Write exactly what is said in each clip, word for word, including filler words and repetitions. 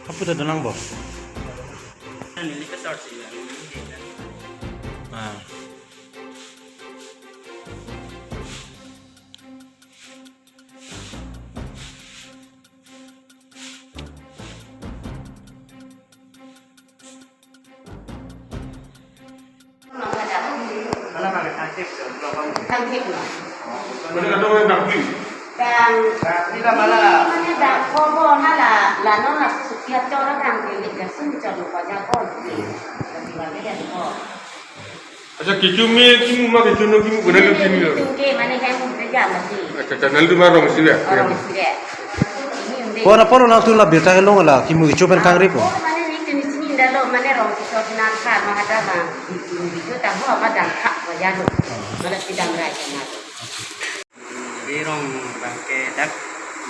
Kapu ta donang bo. Ah. Bang, bang, mane bang kobo hala, la non la sukia chora bang ke le jasun chor ko ja ko. Tapi bang ya ko. Acha, kecho me kimu ma, kecho no kimu, kona lo kimu lo. Tum ke mane hem tum ke jam mati. Acha, acha, nanglitum arong isi ya. Arong isi ya. Ko na poro nangtum la birta kelong la kimu kecho pen kangri po. Oh, mane ni chini chini nda lo, mane rong kecho nang kha ma hada ma. Kecho ta ho ma dang kha ma ya lo. Mala si dang rai ma. Neli rong bang ke dak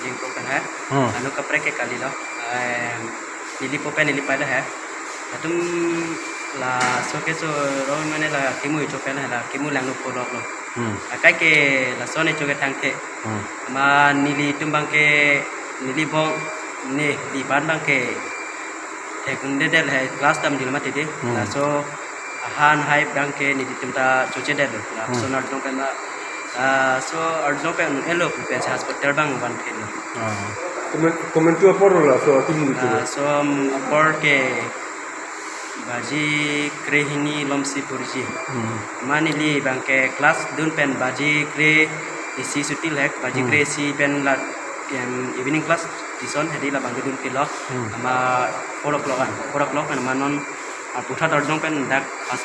Jengkok kan ha. Hmm. Anu kaprek ke kali lo. Em, neli po pen neli pai lo ha. Latum laso keso rong mane la kimu kecho pen la kimu langno polok lo. Hmm. Akai ke laso ne cho ke thangthe. Hmm. Ma nelitum bang ke neli bong ne di ban bang ke thek un de del he class dam dil mati de. Hmm. Laso ahan hai bang ke nelitum ta choche del. Laso Hmm. arjong pen ma, ah, so arjong pen elo pen hospital bang van ke lo. Ah. Komen, komentu apor laso kimu kecho. Ah, so apor ke baji krehini lomsi porji. Hmm. Ma neli bang ke class dun pen baji kre isi suti lek, baji Hmm. kre isi pen la, em, evening class tison hedi la bang dun pilo. Hmm. Ama four o'clock an, four o'clock an ama non, ah, puthot arjong pen dak pas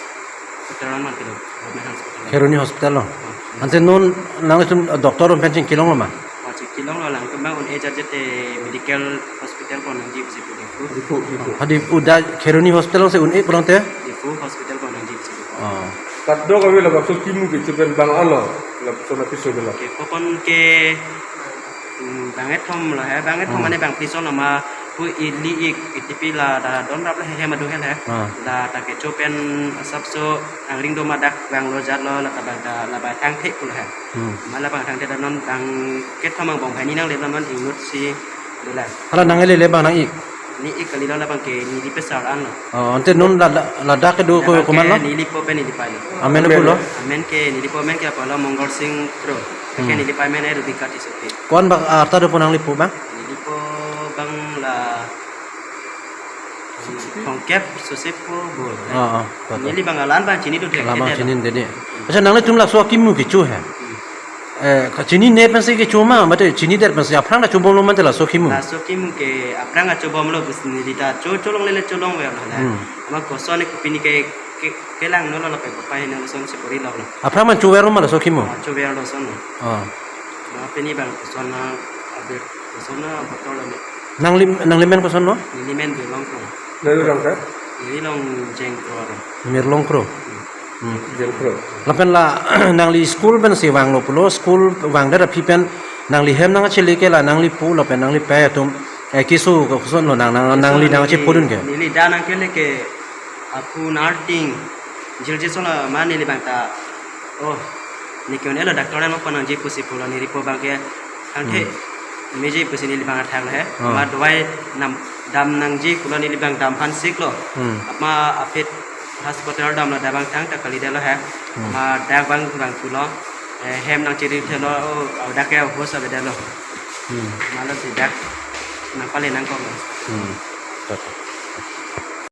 putar non man pilo, government hospital. Kheroni hospital lo. Hmm. Ante non nangtum doctor pen chingki long lo ma? Oh, chingki long lo, latum bang un-e jat jat te medical hospital pen nangji pusi pu Diphu. Diphu, Diphu. Hadi uda Kheroni hospital si un-e pulang te? Diphu hospital pen nangji pusi pu. Oh. Kadokave labangso kimu kecho pen bang alo, lapuson apiso bela. Ke kokon ke, mm, bang kethom lo he, bang kethom Hmm. mane bang pison lo ma, pu ili ik, itipi la da don rap la he, he madu he he. Ah. La ta kecho pen asapso angring do ma dak bang lo jat lo, la ta bang ta la bang thangthe pulo he. Hmm. Ma la bang thangthe da non bang kethom bang bang bhai ni nangle non inut si dolang. Hala nangle le bang nang ik? Ni ik kali lo la bang ke neli pesar an lo. Oh, ante non la, la, ladak ke do ko, Ladak koman lo? Ke neli po pen neli pai lo. Amen Amen. Pulo? Amen ke neli po amen ke apalo Mongol Singh Kro. Ke Hmm. neli pai amen Rubika Tissopi. Koan bang arta do po nangli po bang? Neli po bang la Tongkep Sosep po bo. Ah, ah, betul. Neli bang alan bang chinidun thek. Alan bang chinidun dede. Acha, nanglitum laso kimu kecho he. Hmm. Eh, kachinine pensi kecho ma, mate chinidet pensi aphrang ta chobom lo mate laso kimu. Laso kimu ke aphrang ta chobom lo bus neli ta cho, cholong lele cholong ver lo la. Hmm. Ma koson ke pini ke, ke, kelang no lo la pe papai ne lo son si pori lo lo. Aphrang man chover lo ma laso kimu? Ah, chover lo son lo. Ah. Mapini bang kosonna, abir kosonna botol ami. Nangli, nangli men kosonlo? Neli men Birlong Kro. Neli rong ka? Neli long Jeng Kro aro. Mirlong Kro. Hmm. Jeng Kro. Lapen la nangli school pensi vanglo pulo, school vangdet aphi pen nangli hem nangchele ke la nangli pu lapen nangli pei atum, eh, keso kosonlo nang, nang, nangli nangchepudun ke? Neli dak nangkele ke aphu nangting jirje sola ma neli bang ta, oh, ne ke-un-elo doctor nangpanangji pusi pulo neli po bang ke, kangthe Hmm. meji pusi neli bang athak lo he. Oh. Ma dawai nam dam nangji pulo neli bang dam aphan siklo. Hmm. Ama aphi hospital damlo dak bang thangta kalidetlo he. Hmm. Ma dak bang bang pulo, eh, hem nangchiri thelo, oh, dak ke hos avedetlo. Hmm. Mala si dak nangpale nangkok. Hmm. Tata.